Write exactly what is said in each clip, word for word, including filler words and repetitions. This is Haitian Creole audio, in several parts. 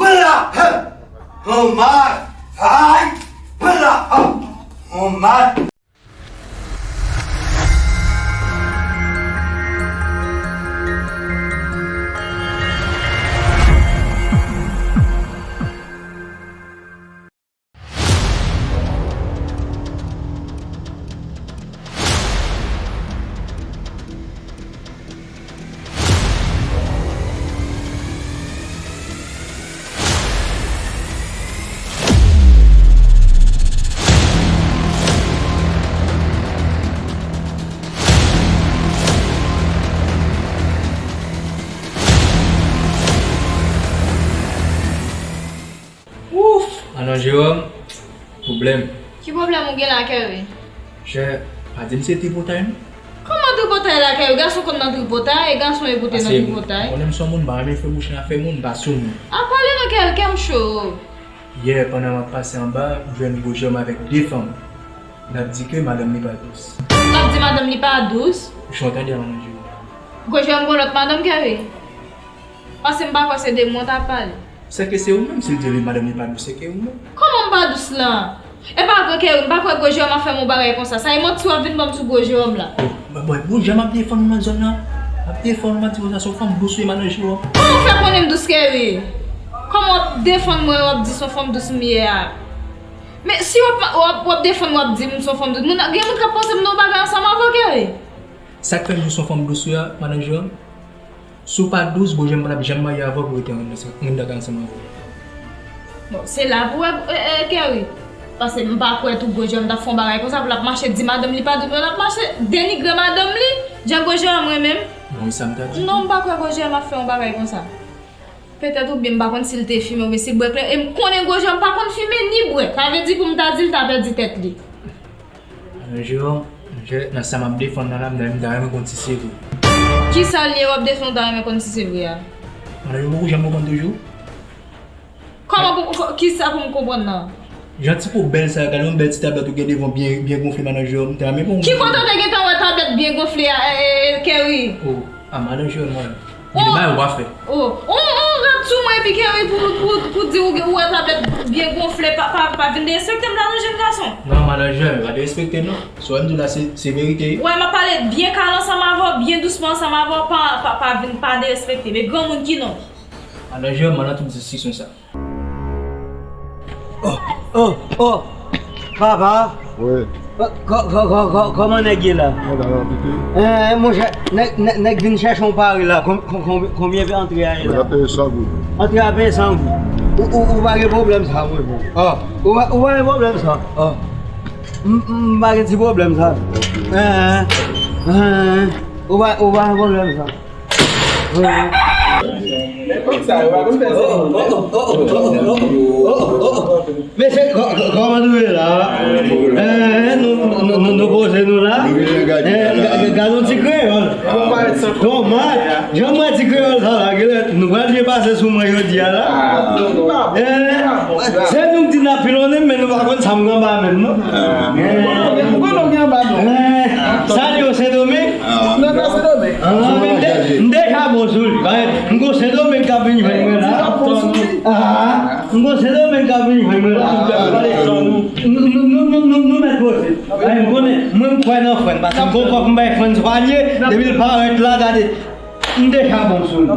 Pran la, ha! Pran la, ha! Pran la, ha! Ouf! Madan Jeròm, pwoblèm. Ki pwoblèm ou gen la, Kerry? Chè, pa di m se tripotay, non? Kòman tripotay la, Kerry? Gason konn nan tripotay, e gason e pote nan tripotay. Ou konnen m se yon moun, m pa renmen fè bouch nan afè moun, m pa sou moun. A pale non, Kerry, kè m cho. Yè, pandan m ap pase anba, m jwenn gwo Jeròm avèk de fanm. L ap di ke madanm li pa dous. L ap di madanm li pa dous? Jan w tande a, madan Jeròm. Gwo Jeròm gon lòt madanm, Kerry? Paske m pa kwè se de mwen w t ap pale. Sèke se ou menm, si l di li madanm li pa dous, sèke ou menm. Kòman m pa dous lan? E pa vre, Kerry, m pa kwè gwo Jeròm ap fè m yon bagay konsa. Sa e manti w ap vin ban m sou gwo Jeròm la. Bon, bon, bon, jan m ap defann ou nan zòn nan, m ap defann ou, m ap di konsa se yon fanm dous ou ye, madan Jeròm. Kòman w fè konnen m dous, Kerry? Kòman w ap defann mwen, w ap di se yon fanm dous m ye a? Men si w ap, w ap, w ap defann, w ap di m se yon fanm dous, moun, gen moun k ap panse m nan yon bagay ansanm avè w, Kerry. Sa k fè m di w se yon fanm dous ou ye a, madan Jeròm? Si w pa dous, gwo Jeròm pa t ap janm marye avè w pou rete anndan, anndan kay ansanm avè w. Bon, se la pou w wè, e, e, Kerry. Paske m pa kwè tou gwo Jeròm t ap fè yon bagay konsa pou l ap mache di madanm li pa dous, pou l ap mache denigre madanm li, jan gwo Jeròm renmen m. Bon, e sa m ta di. Non, m pa kwè gwo Jeròm ap fè yon bagay konsa. Petèt oubyen m pa konn si l te fimen oubyen si l bwè kleren. E m konnen gwo Jeròm pa konn fimen ni bwè. Sa vle di pou m ta di l ta pèdi tèt li. Jeròm, nan sa m ap defann nan la, m ta, m ta renmen konn si se vre. Kisa l ye w ap defann w ta renmen konn si se vre a? Madan Jeròm, ou janm konprann toujou? Kòman pou, kò-, kisa pou m konprann nan? Jan ti po bèl sa, gade yon bèl ti tablèt ou gen devan w byen, byen gonfle, madan Jeròm, m ta renmen konn. Ki kote w te gentan wè tablèt byen gonfle a, e, e, e, Kerry? Oh, a madan Jeròm, mwen. Gen de bagay ou pa fè. Oh, ou, ou rat sou mwen epi Kerry pou, pou, pou di ou, ou wè tablèt byen gonfle, pa, pa, pa vin derespekte m la non, jèn gason. Non, madan Jeròm, pa derespekte m non. Sa w di la se, se verite wi. Wè, m ap pale byen kal ansanm avè w, byen dousman ansanm avè w, pa, pa, pa vin pa derespekte m. E granmoun ki non. Madan Jeròm, m nan tout diskisyon sa. Oh, oh, oh, papa. Wi. Kò-, kò-, kò-, kò-, kò-, kòman nèg ye la? Mwen la, la, pipi. Eh, monchè, nèg, nèg, nèg vin chèche yon pari la. Kon-, kon-, kon-, konbyen antre a ye la? Mwen la peye san goud. Antre a peye san goud. Ou, ou, ou pa gen pwoblèm sa, wi, bon. Ah, ou pa, ou pa gen pwoblèm sa. Ah. M, m, m pa gen ti pwoblèm sa. Ok. Eh, eh, eh, eh. Ou pa, ou pa gen pwoblèm sa. Men kòm sa, yo pa konn fè sa. Mesye, kò-, kò-, kòman nou ye la? Eh, nou, nou, nou, nou poze nou la? Eh, ga-, ga-, gade yon ti kreyòl. Donmaj, jan m wè ti kreyòl sa la, genlè nou pral byen pase sou mwen jodi a la. Eh, se nou k di n ap pilonnen m, men nou pa konn sa m gen anba men m, non. Eh, eh, sa li yo Sendomeng? Ah, m deja bon sou li. M gon Sendomeng k ap vin jwenn mwen la. Ah, m gon Sendomeng k ap vin jwenn mwen la. Nou, nou, nou, nou, nou mèt poze. Ay, m konnen, mwen m kwè nan Frantz, paske m gon kòk m bay Frantz Vanier, depi l parèt la, gade, m deja bon sou li. E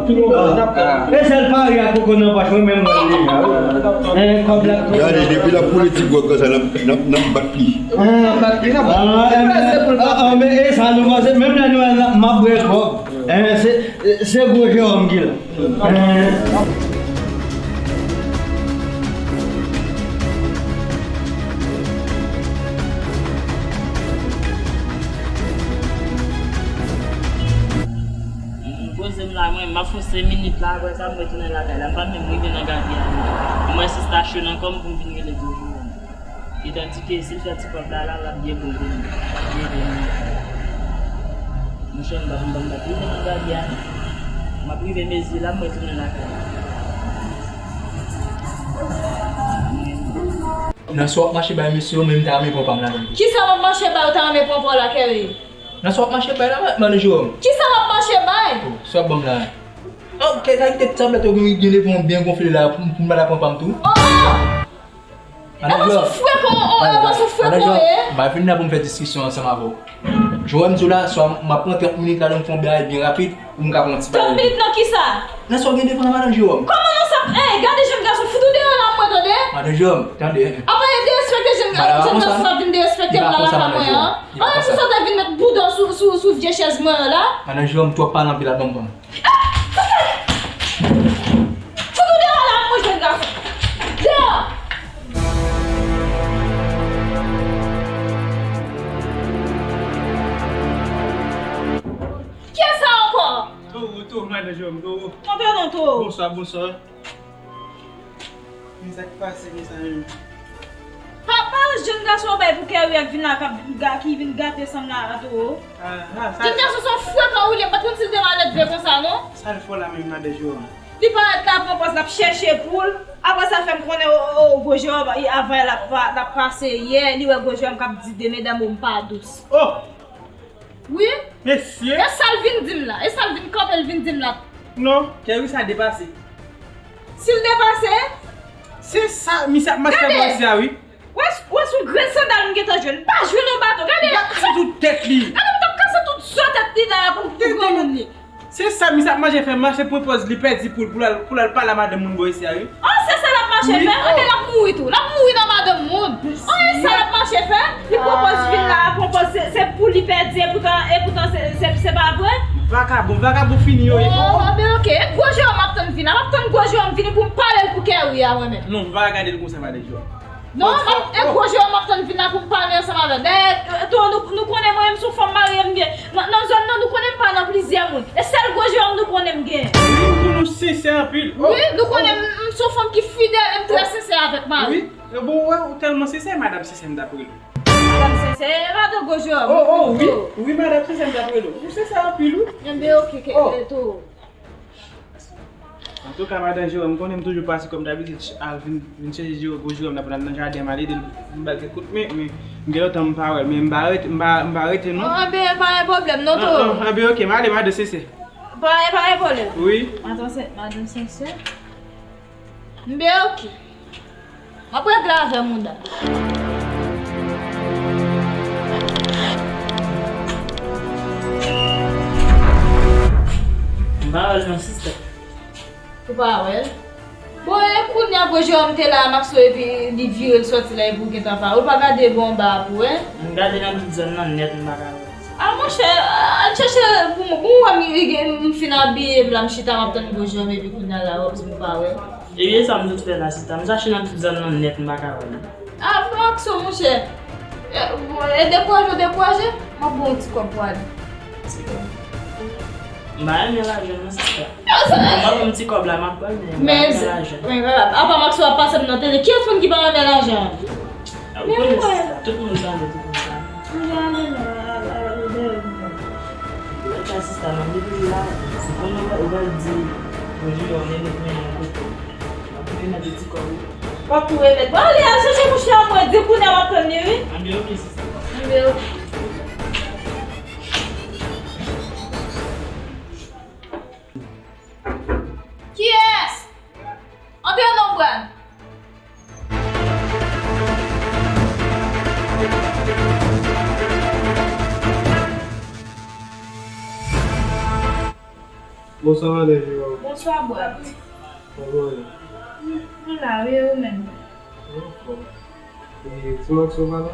sèl pari ak koko nan pòch mwen, men m wè l deja. Eh, kòb la. Gade, depi l ap boule ti gwòg konsa, n ap, n ap, n ap bat li. Ah, ah, ah, men e sa nou panse, menm lè nou wè l ap, m ap bwè kòb. Eh, se, se gwo Jeròm ki la. Eh. M poze m la, mwen, m ap fè senk minit la, apre sa, m retounen lakay la. M pa t menm rive nan Gagè a. M wè si stasyonnen ankò, m pou m vin rele toujou. Etandike si l fè ti kòb la, la, l ap byen bon pou nou. L ap byen ede nou. Monchè, m p ap, m p ap, m p ap rive nan Gagè a, non. M ap rive Mezi la, m retounen lakay la. Nan sa w ap mache bay mesye yo, men m ta renmen pran pa m ladan l tou. Kisa m ap mache bay ou ta renmen pran pa w la, Kerry? Nan sa w ap mache bay la, madan Jeròm. Kisa m ap mache bay? Oh, sa w ap ban m la. M Ok, kalite tèt sa, ou gen, gen devan w byen gonfle la, pou, pou m pa ta pran pa m tou. Oh! Madan Jewòm. Avanse w fre kon, oh, avanse w fre kon, eh. M pa vin la pou m fè diskisyon ansanm avè w. Jewòm, di w la, swa m ap pran trant minit la, m fè yon bagay byen rapid, pou m ka pran yon ti bagay. Trant minit nan kisa? Nan sa w gen devan w la, madan Jewòm. Kòman nan sa? Ey, gade jèn gason, fout ou deyò la, mwen, tande. Madan Jewòm, tande. Apa e derespekte jèn gason, jèn gason sa vin derespekte m la, la pa mwen an. An, si sa te vin met bouda w sou, sou, sou vye chèz mwen an la. Madan Jewòm, twòp pale anpil, al ban m pran. Fout ou deyò la, mwen, jèn gason. Deyò! Kiyès sa ankò? Towo, Towo, madan Jewòm, Towo. Antre non, Towo. Bonswa, bonswa. Men sa k pase konsa menm? Papa, jèn gason w bay pou Kerry a k vin la, k ap ga-, ki vin gate san m la a, Towo. Jèn gason se yon frekan wi li ye, m pa t konn si l te malelve konsa non. Sa l fè w la menm, madan Jewòm? Li parèt la, pran pòz l ap chèche poul. Apre sa, fè m konnen, o, o, o, gwo Jewòm, avan l ap pa-, l ap pase yè, li wè gwo Jewòm k ap di de medam, o, m pa dous. Oh! Wi. Mesye! E sa l vin di m la? E sa l vin kanpe l vin di m la? Non, Kerry sa depase. Si l depase? Se sa, misye ap mache avè w isi a, wi. Wè, wè, se yon grenn sandal m gentan jwenn. M pa jwenn yon baton. Gade. M ta kase tout tèt li. Gade, m t ap kase tout zo tèt li la pou, pou granmoun li. Se sa, misye ap mache fè, mache pran pòz li pèdi poul pou l al, pou l al pale a madanm moun bò isi a, wi. Oh, se sa l ap mache fè? Anben l ap mouri tou. L ap mouri nan madanm moun. Oh, e sa l ap mache fè? Li pran pòz vin la, pran pòz se, se poul li pèdi, epoutan, epoutan se, se, se pa vre? Vakabon, vakabon fini yo ye. Oh, anben oke. E gwo Jewòm m ap tann vin la. M ap tann gwo Jewòm vini pou m pale l pou Kerry a mwen menm. Non, m pa ka gade l konsa, madan Jewòm. Non, m ap, e gwo Jewòm m ap tann vin la pou m pale ansanm avè l. Dayè, e, Towo, nou, nou konnen mwen menm se yon fanm marye m gen. Nan, nan zòn nan, nou konnen m pa nan plizyè moun. E sèl gwo Jewòm nou konnen m gen. Wi, nou konnen w sensè anpil. Oh, wi, nou konnen m, m se yon fanm ki fidèl e m trè sensè avèk mari m. Wi, e bon, wè, ou tèlman sensè, madanm sensè m t ap rele w. Madanm sensè, e madanm gwo Jewòm. Oh, oh, wi, wi, madanm sensè m t ap rele w. Ou sensè anpil, wi. Enben, oke, ke, e, Towo. Antouka, madan Jewòm, m konnen m toujou pase kòm dabitid, ch-, al vin, vin chèche Jewòm, gwo Jewòm la pou n al nan jaden, m al ede l, m ba l kèk kout men, men m gen lontan m pa wè l, men m pa rete, m pa, m pa rete, non. Anben, pa gen pwoblèm, non, Towo. Anben, oke, m ale, madan sensè. Pa, pa gen pwoblèm. Wi. Madan sensè, madan sensè. Enben, oke. M ap regle avè mouda. M pa wè l non, sista. Ou pa wè l? Bon, e kounye a gwo Jewòm te la a Maxo epi li vire l sòti la epi w gentan pa wè l. Ou pa gade bò anba a pou wè? M gade nan tout zòn nan nèt, m pa ka wè. A monchè, al chèche pou mwen. Ou wè m, m fin abiye m la, m chita m ap tann gwo Jewòm epi kounye a la wè m di m pa wè. Ebyen sa m sot fè la sista, m chache nan tout zòn nan nèt m pa ka wè l. A, Maxo monchè. E, e dekouraje w dekouraje, m ap ba w yon ti kòb pou ale. Ti kòb? M pa renmen lajan non sista. Mwen ban m ti kòb la, m ap pran l, men m pa renmen lajan. Men, men, apa Maxo ap pase m nan tele, kiyès moun ki pa renmen lajan? Ou konnen sista, tout moun sa vle, tout moun sa vle. Mwen jan ale nan, a, a, a, a, a. Mwen ka sista, mwen depi la, se konnen ou va di, mwen jwe yon nèg mwen yon kote. Mwen pou remèt ti kò wi. W ap pou remèt. Bon, ale al chèche mouche a mwen, di kounye a m ap tann li wi. Anben oke sista. Anben oke. Kiyès? Antre non Brad. Bonswa madan Jewòm. Bonswa Brad. Kòman w ye? M la wi, e ou menm? Mwen anfòm. E ti Maxo pa la?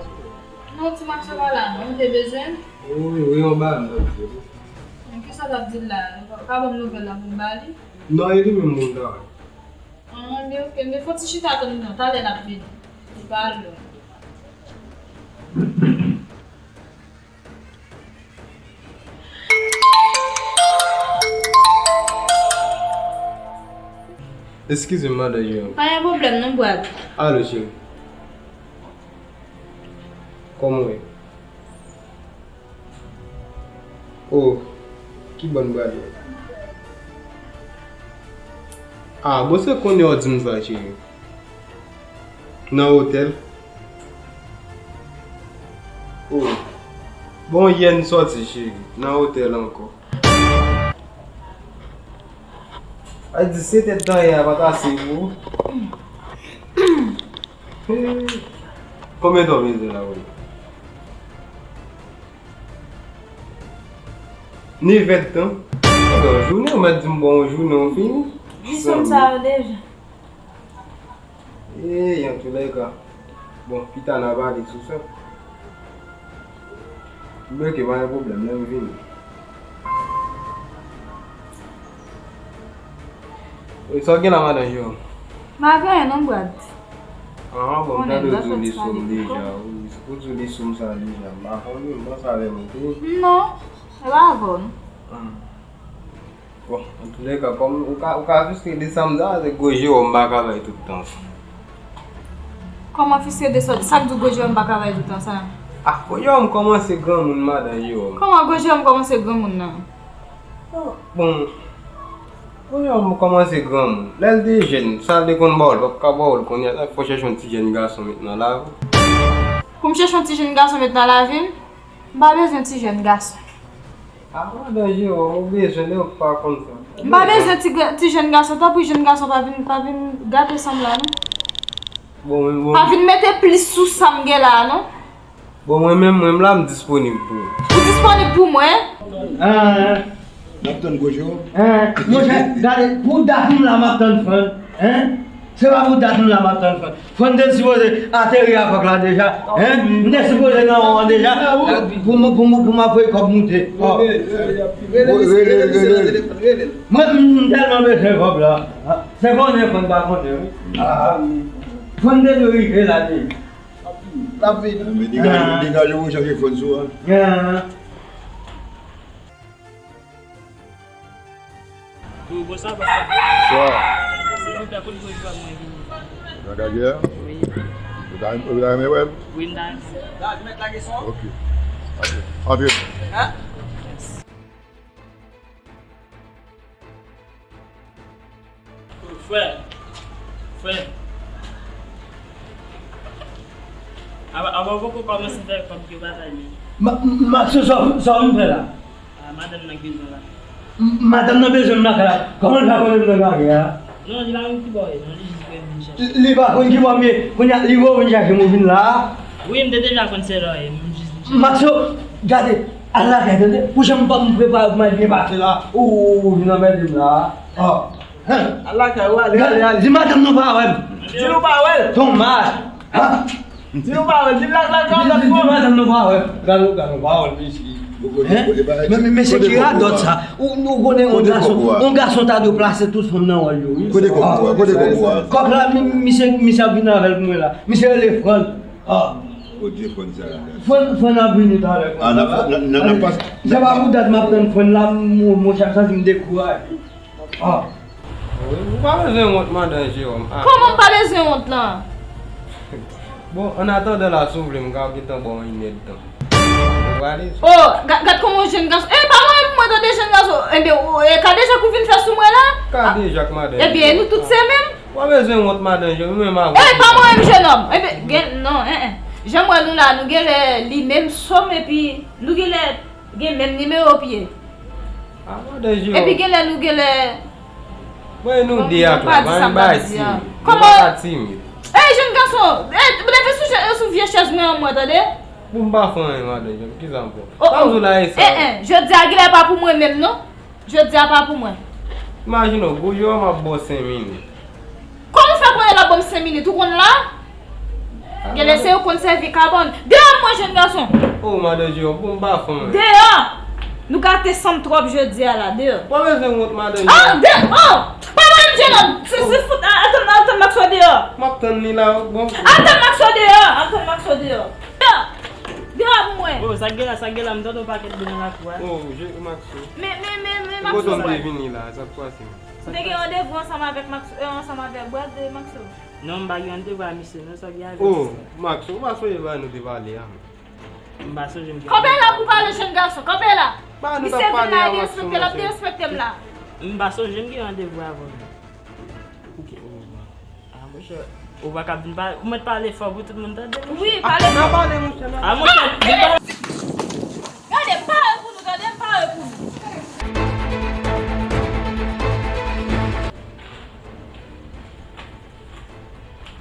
Non, ti Maxo pa la non. Ou te bezwen m? Wi, wi, anba m t ap di l. Men kisa w t ap di l la? Ou pa ban m nouvèl la pou m ba li? Non, e li menm mwen ta wè. Anben oke, men fò ti chita tann li non, talè l ap vini. Li pa al lwen. Eskize m, madan Jewòm. Pa gen pwoblèm non, Brad. Alo, cheri. Kòman w ye? Oh, ki bòn Brad ye? Ah, bon, se kounye a w di m sa, cheri. Nan otèl? Oh. Bon, yè n sòti, cheri. Nan otèl ankò. A di se tèt dèyè a pa t ase pou ou. Konbyen tan w bezwen la, wi? Nevèdtan. Bon, jounen, ou mèt di m bon jounen, ou fini. Di sou m sa yo deja. Ey, antoulèka. Bon, pita n a pale sou sa. Bloke, pa gen pwoblèm, lè m vini. Wi, sa w gen la, madan Jewòm? M pa gen anyen non, Brad. Ah, bon, m tande w di w li sou m deja. Ou di w li sou m sa deja. M pa konn, wi, m panse avè m, wi. Non, e pa avè w, non. Bon, antoulèka, kòm ou ka, ou ka fiske de sa m di a, se gwo Jewòm pa ka bay tout tan sa. Kòman fiske de sa? Sa k di w gwo Jewòm pa ka bay tout tan sa? Ah, gwo Jewòm kòmanse granmoun, madan Jewòm. Kòman gwo Jewòm kòmanse granmoun nan? Bon, gwo Jewòm kòmanse granmoun. Lè l te jèn, sa l te konn ba w, l p ap ka ba w l kounye a. Sa fò w chèche yon ti jèn gason met nan lavi w. Pou m chèche yon ti jèn gason met nan lavi m? M pa bezwen ti jèn gason. Ah, madan Jewòm, ou bezwen li, ou pa konn sa. M pa bezwen ti, ti jèn gason, tanpri jèn gason pa vin, pa vin gate san m la, non. Bon, mwen, bon. Pa vin mete plis sou sa m gen la, non. Bon, mwen menm, mwen, m la, m disponib pou ou. Ou disponib pou mwen? Ah, ah. N ap tann gwo Jewòm. Ah, monchè, gade, pou dat m la, m ap tann Fran, hein? Se pa pou dat m la, m ap tann Fran. Fran te sipoze ateri a kòk la deja, hein? M te sipoze nan won an deja. Pou m, pou m, pou m ap voye kòb moute. Oh. Rele, rele, rele, rele. Mwen, m tèlman bezwen kòb la. Se konnen Fran pa konnen, wi. Ah. Fran te dwe rive la deja. L ap vini. Men degaje w, degaje w, chache fòn sou a. Ah. Wi, bonswa, pastè. Bonswa. Silvouplè, kote gwo Jewòm mwen vini? Nan karyè a? Wi. Ou ta, ou ta renmen wè l? Wi, m ta renmen. Ok. Antre. Antre. Hein? Frè, frè. Ava, ava w poko kòmanse fè kòb ki yo pa ta di. Ma, Maxo, sa, sa w vin fè la? Ah, madanm nan k bezwen la. M, madanm nan bezwen m nan kay la. Kòman l fè konnen m nan kay la? Non, li pa konn ki bò w ye, non, li jis vin chèche. Li pa konn ki bò m ye. Kounye a, li voye w vin chache m, ou vin la. Wi, m te deja konn se la w ye, m jis vin chèche. Maxo, gade, al lakay, tande. Pou jan m pa m prepare pou m al byen pase la. Ou, ou vin anmède m la. Oh. Al lakay ou, ale, ale, ale. Di madanm nou pa wè m. Di nou pa wè l. Domaj. Di nou pa wè l. Di l al lakay ou, di madanm nou pa wè m. Gade, gade, pa wè l, mesye. Hein? Men, men, mesye, ki radòt sa? Ou, ou konnen yon gason, yon gason ta dwe plase tout fanm nan wòl yo, wi. Kote kòb ou a? Kote kòb ou a? Kòb la, mi, misye, misye ap vin avè l pou mwen la. Misye rele Fran. Ah. Kote Fran sa la? Fran, Fran ap vini talè. Ah, n ap, n ap, n ap pas. Se pa pou dat m ap tann Fran la, m, m, monchè, m santi m dekouraje. Ah. Ou pa bezwen wont, madan Jewòm. Ah. Kòman m pa bezwen wont lan? Bon, an atandan la, si w vle, m ka gentan ba w yon inèdtan. Ou prale? Oh, ga-, gad kòman yon jèn gason. Eh, pa mwen menm mwen tande jèn gason. Enben, ou, eh, kadejak ou vin fè sou mwen la? Kadejak, madan Jewòm. Ebyen, nou tout se menm. Ou pa bezwen wont, madan Jewòm, menm avè. Eh, pa mwen menm, jennonm. Enben, gen, non, eh, eh. Jan m wè nou la, nou genlè li menm sòm epi nou genlè gen menm nimewo pye. Ah, madan Jewòm. Epi genlè nou genlè. Mwen nou de a twa, pa yon bagay timid. Kòman? Nou pa ka timid. Ey, jèn gason, ey, leve sou chè-, sou vye chèz mwen an mwen, tande? Bon, m pa fè anyen, madan Jewòm, kisa m fè? Oh, oh. Sa m di w la, e sa. Eh, eh, jodi a genlè pa pou mwen menm, non. Jodi a pa pou mwen. Imajine w, gwo Jewòm ap ba w senk minit. Kòman w fè konnen l ap ban m senk minit? Ou konn la? Genlè se yo konn sèvi kabann. Deyò mwen, jèn gason! Oh, madan Jewòm, bon, m pa fanm. Deyò! Nou gate san m twòp jodi a la, deyò. Ou pa bezwen wont, madan Jewòm. Ah, de-, oh! Pa ba m jennonm! Se, se fout, a-, atann, atann Maxo deyò! M ap tann li la, bon. Atann Maxo deyò! Atann Maxo deyò! Deyò! Deyò pou mwen! Oh, sa k gen la, sa k gen la, m tande yon pakèt bri nan lakou a. Oh, je, Maxo. Men, men, men, men, Maxo. Kote w te vini la, sa k pase? M te gen randevou ansanm avèk Max, euh, ansanm avèk Brad, euh, Maxo. Non, m pa gen randevou a misye, non, sa gen avèk misye. Oh, Maxo, ou pa sonje bagay nou te pale a? M pa sonje m gen. Kanpe la pou pale, jèn gason, kanpe la. Misye vin la, li derespekte, l ap derespekte m la. M pa sonje m gen randevou avè w. Ou gen randevou a? Ah, monchè, ou pa ka vin pale, ou mèt pale fò pou tout moun tande, monchè. Wi, pale fò. Ah, pale, monchè, pale. Ah, monchè, vin pale. Gade, pale pou nou, tande, pale pou nou.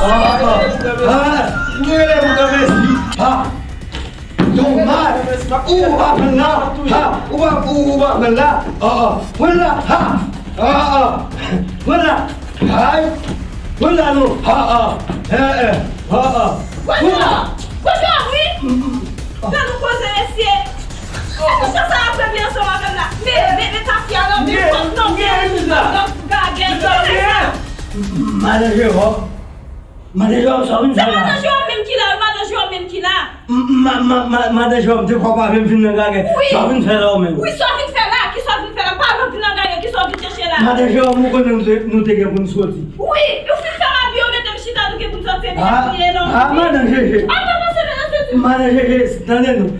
Ah, ah, ah. Ou rele m nan mezi. Ha. Domaj. Ou pa pran la. Ha. Ou pa, ou, ou pa pran la. Ah, ah. Pran la. Ha. Ah, ah. Pran la. Ay. Pran la non. Ha, ah. Eh, eh. Ha, ah. Pran la. Pran la, wi. Fè nou koze, mesye. Ou konn sa ap fè byen ansanm avè m la. Men, men, men tafya nan men kòk nan men. Gagè, gagè. Madan Jewòm. Madan Jewòm, sa w vin fè la? Se madan Jewòm menm ki la, wi, madan Jewòm menm ki la. M, ma, ma, ma, madan Jewòm, te fò pa vin vin nan gagè. Wi. Sa w vin fè la ou menm? Wi, sa w vin fè la? Ki sa w vin fè la? M pa vin vin nan gagè, ki sa w vin chèche la? Madan Jewòm, ou konnen nou te, nou te gen pou n soti. Wi, ou fin fè m abiye, ou mete m chita, nou gen pou n sòti epi n ap kriye non. Ah, madan Jeje. Al pa pase men nan sezi. Madan Jeje, tande non.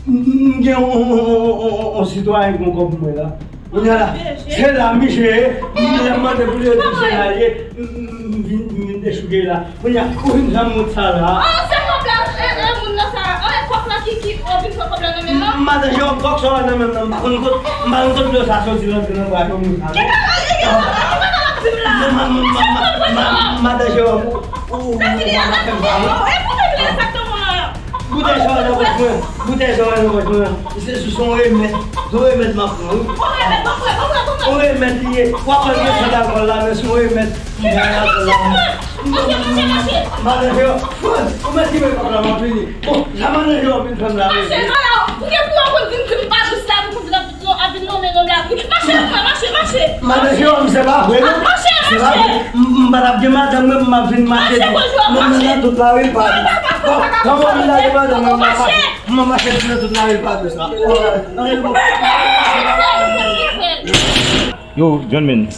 M, m, m gen yon, yon, yon, yon, yon, yon sitwayen ki gon kòb pou mwen la. Kounye a la, se la misye ye, m lè m mande pou li, yo di se la l ye, m, m, m vin, m vin dechouke la. Kounye a, ou vin fè m wont sa la. Oh, se kòb la, e, e, moun nan sa, oh, e kòb la ki, ki, oh, vin pran kòb la nan men l la? Madan Jewòm, kòk sa w nan men m nan, m pa konn kot, m pa konn kot dlo sa soti rantre nan bwa jòm moun sa non. Madan Jewòm, ou, ou, ou pa ka fè m sa non. Boutèy sa w nan pòch mwen, boutèy sa w nan pòch mwen, se, se, se yon remèd, se yon remèd m ap pran wi. Yon remèd li ye, w ap pran de sant alkòl la, men se yon remèd m pran alkòl la. Madan Jewòm, Frans, ou mèt kite kòb la, m ap vini. Bon, sa madan Jewòm vin fè m la, wi. Mache, ala, ou gen pou w konn vin di m pa dous la, pou konn vin ap, ap vin nonmen non la, wi. Mache, mache, mache. Madan Jewòm, se pa vre non. Mache, mache. Se pa vre. M, m pa t ap gen madanm mwen, m ap vin mache tou. Mache, bonjou, mache. Nonmen nan tout lari pa dous. Kòman m ta gen madanm mwen, m ap mache? M ap mache nan tout lari pa dous la. Yo, John men.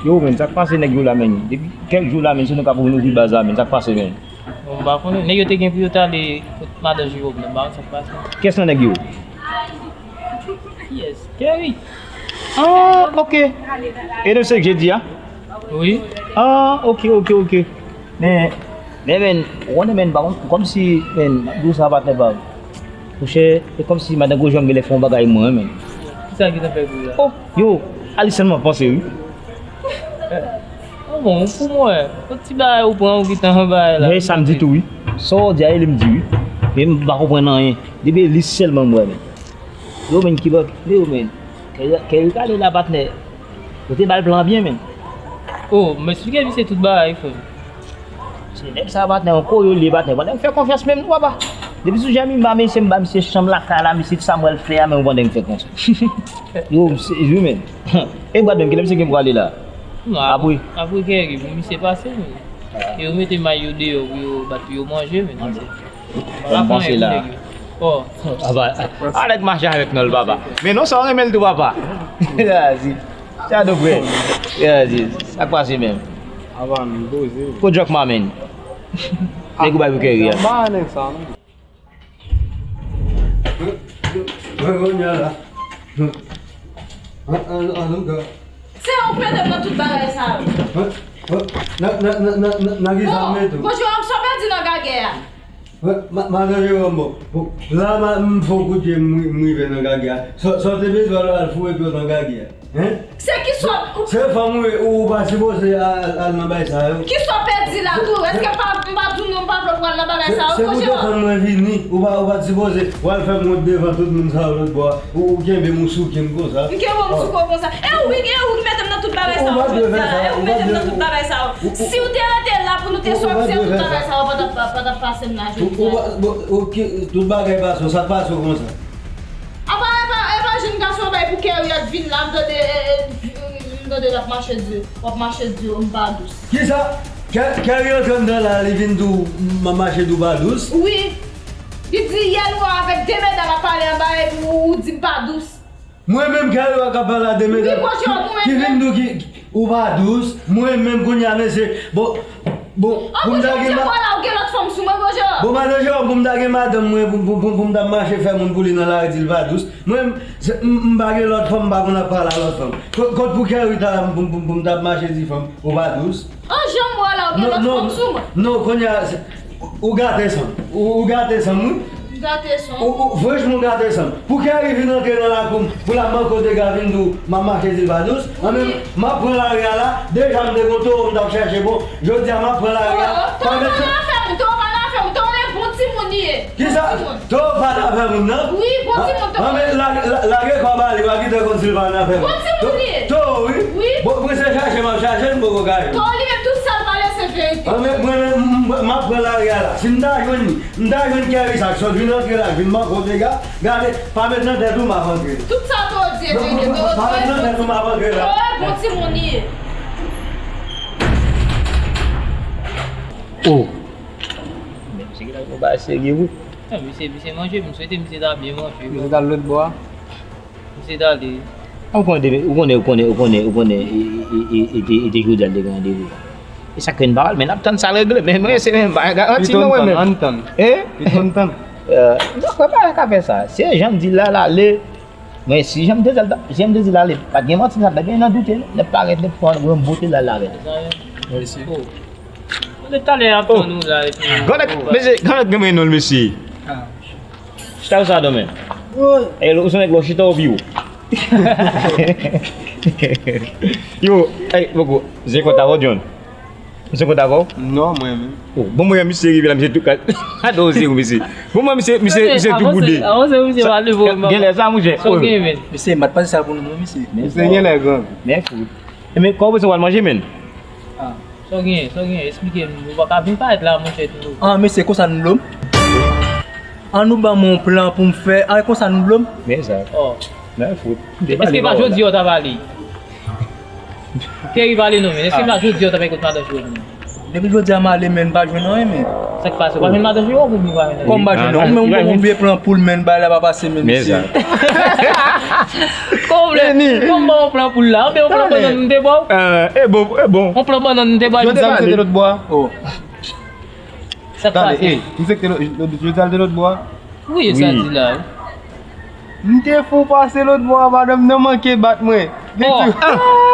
Yo, men, sa k pase nèg yo la, men? Depi kèk jou la, men, se nou k ap ouvri baz la, men, sa k pase, men? Bon, m pa konnen. Nèg yo te gen pou yo t ale kot madan Jewòm nan, m pa konn sa k pase. Kiyès nan nèg yo? Kiyès? Kerry. Ah, ok. E nou se k jedi a? Wi. Ah, ok, ok, ok. Men, men, men, ou konnen, men, pa kont, kòmsi, men, m ap di w sa, patnè pa m. Monchè, e kòmsi madan Gwojanm genlè fè yon bagay mwen, men. Kisa ki te fè pou la? Oh, yo, Alice sèlman panse, wi. Ah bon, pou mwen, yon ti bagay ou pran, ou gentan anba la. Men sa m di tou, wi. Sa w di a, e li m di, wi. Men m pa konprann anyen. Depi Alice sèlman m wè, men. Yo, men, ki lòt, yo, men. Kè, kè, kè, gade la, patnè. Ou te ba l plan byen, men. Oh, m esplike misye tout bagay, frè m. Se nèg sa patnè, yon koyo li ye patnè. Patnè, m fè konfyans menm non, papa. Depi sou jan m ba misye, m ba misye chanm lakay la, misye sa m wè l fè a, men ou pandan m fè konsa. Yo, misye, wi, men. E bwat menm, kilè misye gen pou ale la? Non, apre. Apre kè ri, misye pase, men. E yo mete may yo deyò pou yo bat pou yo manje, men. Manje. Bon, m panse la. Oh. Papa, alèk mache avèk non l, papa. Men non sa w renmen l tou, papa. Yazi. Shadow frè. Yazi. Sa k pase menm? Apa, m poze. Ko djòk mamen. Nèg ou bay pou kè ri a. Ba nèg sa, non. Mwen, mwen, mwen, la. An, an, an, an, Se ou k mete m nan tout bagay sa yo. Nan, nan, nan, nan, nan, nan ki sa m mete w? Bon, Jerome, sa w pèdi nan gagè a? Ma, madan Jerome, bon, bon, la, ma, m fè yon kout je, m, m rive nan gagè a. Sa, sa w te bezwen al, al foure pye w nan gagè a? Hein? Se ki sa w... Se fanm ou ye, ou, ou pa sipoze al, al nan bagay sa yo. Ki sa w pèdi la tou? Èske pa, m pa di w non, m pa vle w pral nan bagay sa yo, Jerome? Se, se pou defann mwen vini, ou pa, ou pa t sipoze w al fè m wont devan tout moun sa yo lòtbò a. Ou, ou kenbe m, ou souke m konsa. M kenbe w, m souke w konsa. E ou wi, e ou ki mete m nan tout bagay sa yo jodi a la. E ou ki mete m nan tout bagay sa yo. Si w te rete la pou nou te sòti an, tout bagay sa yo pa t ap, pa t ap pase m la jodi a. Tout bagay pase w, sa k pase w konsa? Apa, epa, epa jèn gason bay pou kè w ap vin la, m tande, e, e, m tande l ap mache di, w ap mache di, m pa dous. Kisa? Kè, Kè ri antre anndan la, li vin di w, m ap mache di w pa dous? Wi. Li di yè l wè w avèk de medam ap pale anba epi w, w di m pa dous. Mwen menm Kè ri wè k ap pale a de medam ki, ki vin di w ki, ou pa dous. Mwen menm kounye a, mesye, bon, bon, pou m ta gen ma... Ou gen lòt fanm sou mwen, Jerome? Bon, madan Jerome, pou m ta gen madanm mwen, pou, pou, pou, pou m ta mache fè moun pou li nan lari, di l pa dous. Mwen, m, m pa gen lòt fanm, m pa konn ap pale a lòt fanm. Kot, kot pou Kè ri ta la, pou, pou, pou m ta ap mache di fanm, ou pa dous? An jan m wè la, ou gen lòt fanm sou mwen. Non, kounye a, ou gate san m. Ou, ou gate san m, wi. M gate san w? Ou, ou, franchman, ou gate san m. Pou Kè ri vin antre nan lakou m, pou l ap manke w dega, vin di w, m ap mache di l pa dous. An menm, m ap pran lari a la, deja m te gon towo m t ap chèche, bon, jodi a m ap pran lari a. Towo pa nan afè moun, towo pa nan afè moun, towo se bon timoun li ye. Kisa? Towo pa nan afè moun nan? Wi, bon timoun towo. An men, lage kò ba li, w a kite konn si l pa nan afè moun. Bon timoun li ye. Towo, wi. Wi. Bon, mwen se chache m ap chache l, m poko ka jwenn. Towo li menm tou sèl pale se verite. An men, mwen menm, m, m, m ap pran lari a la. Si m ta jwenn li, m ta jwenn Kè ri sa k sot vin antre la, vin manke w dega, gade, pa met nan tèt ou m ap antre. Tout sa towo di e verite, towo di e bon timoun li ye. Oh. Men misye genlè gon bagay serye wi. Misye, misye manje, m swete misye ta byen manje. Misye t al lòtbò a? Misye t ale. Ou konnen, ou konnen, ou konnen, ou konnen, ou konnen, e, e, e, e, e te, e te jodi a l te gen randevou. E sa k fè n pa al, men n ap tann sa regle, men mwen se menm pa gen garanti non mwen menm. Ann tann. Hein? Pito n tann. Euh, non, mwen pa ka fè sa. Se jan m di l la, l ale. Men si jan m te di l, jan m te di l ale, pa t gen manti, sa t gen nan doute, non. L ap parèt, l ap pran yon bote l al avè l. Mèsi. Oh. Depi talè n ap tann ou la, epi... Granmèt, mesye, granmèt gen mwen non l, mesye. Chita ou sa dòmen. E ou se nèg lò chita ou pi wo. Yo, ey, poko, zen kont avè w, John. Zen kont avè w? Non, mwen menm. Oh, bon, mwen, misye rive la, misye tou ka. Adan w se ou, mesye. Bon, mwen, misye, misye, misye tou boude. Avanse, avanse, misye pa leve, mwen. Genlè sa, monchè. Sa w gen, men? Mesye, m pa t pase sa pou nou, non, mesye. Misye genlè gran. Men fout. E men, kòman w bezwen w al manje, men? Ah. Sa w genyen, sa w genyen, esplike m. Ou pa ka vin parèt la, monchè, tou. Ah, mesye, konsa nou lòm. An nou ban mwen yon plan pou m fè. Ah, konsa nou lòm. Men sa. Oh. Men fout. Èske pa jodi a w t ap ale? Kè ri pale non, men. Èske pa jodi a w t ap ale kot madan Jerome? Depi jodi a m ale, men m pa jwenn anyen, men. Sa k pase? Ou pa jwenn madan Jerome oubyen ou pa jwenn anyen? Kòman m pa jwenn anyen? Ou menm ou poko konn vye plan pou l, men bay la pa pase, men mesye. Kòman w vle? Kòman m ba w plan pou l la? Oubyen yon plan bannann m te ba w? E bon, e bon. Yon plan bannann m te ba w. Jodi a m swete lòt bò a. Oh. Sa k pase? Tande, e, m swete lòt, jodi a l te lòt bò a. Wi, e sa l di la, wi. M te fou pase lòt bò a, madanm nan manke bat mwen. Oh.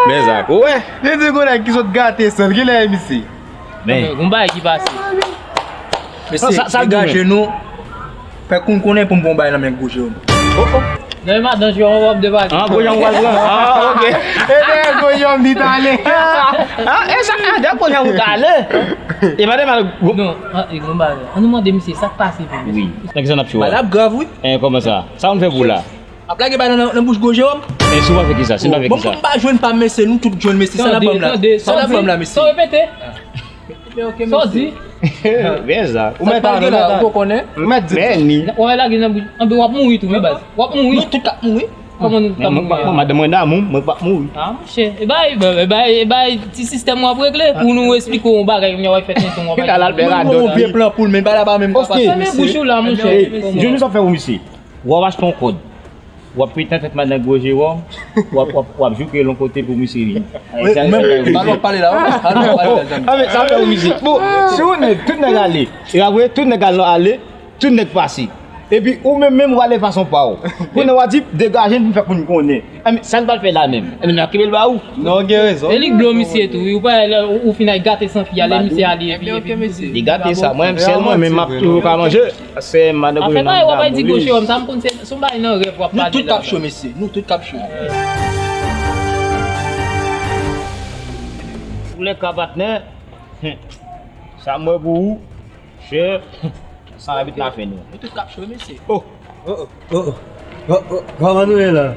Men Zak, ou wè? Li di gon nèg ki sot gate san l, kilè e misye? Men. Gon bagay ki pase. Mesye, degaje nou. Fè koun konnen pou m pran yon bagay nan men gwo Jewòm. Oh, oh. Nan madan Jewòm w ap debake. Ah, gwo Jewòm pral pran. Ah, ok. E dèyè gwo Jewòm di t ale. Ah, e sa, ah, dèyè gwo Jewòm t ale. E pa de mal gwo. Non, ah, e gwo bagay. An nou mande misye sa k pase pou misye. Wi. Nan ki sa n ap cho a? Bagay la ap grav, wi. Eh, kòman sa? Sa w fè pou la? Ap lage bagay nan, nan bouch gwo Jewòm. E si w pa fè ki sa? Si n pa fè ki sa? Bon, m pa jwenn pa m, mesye, nou tout jwenn, mesye. Sa n ap ban m la? Sa n ap ban m la, mesye? Sa w repete? Sa w di? Byen sa. Ou mèt ale la, ou konnen. Ou mèt di. Meni. W ap lage nan bouch. Anben w ap mouri tou, wi, baz. W ap mouri. Nou tout k ap mouri. Kòman nou t ap mouri? Mwen, madanm mwen damou, mwen p ap mouri. Ah, monchè. E bay, e bay, e bay, ti sistèm w ap regle pou nou esplike w yon bagay, kounye a w ap fè tonton, w ap fè tonton. Mwen gen yon pye plan pou l, men bagay la pa menm ka pase, mesye. Fèmen bouch ou la, monchè. Johnny, sa w fè pou misye? W ap achte yon kòd. W ap pete nan tèt madan gwo Jewòm, w ap, w ap, w ap jouke l yon kote pou misye vini. Wi, men, pa nou pale la, pa nou pale la, zanmi. Ah, men sa fè w misye. Bon, si yon nèg, tout nèg ale. E apre, tout nèg al ale, tout nèg pase. Epi ou menm, menm, w ale fason pa w. Kounye a w a di, degaje m, fè pou n konnen. Ah, men sa n pral fè la menm? Eh, men n ap kenbe l ba ou. Non, w gen rezon. E li k blo misye tou, wi. Ou pa, ou, ou fin al gate san fi a, lè misye ale, epi, epi misye. Li gate sa, mwen menm, sèl mwen menm, m ap toujou ka manje. Paske madan gwo Jewòm nan damou. Afè bagay w ap di gwo Jewòm, sa m konn se, se yon bagay nan rèv w ap pale la. Nou tout k ap cho, mesye. Nou tout k ap cho. Pou lè ka patnè, sa m wè pou ou, chè, sa abit la fè nou. Nou tout k ap cho, mesye. Oh, oh, oh, oh, oh, oh, kòman nou ye la?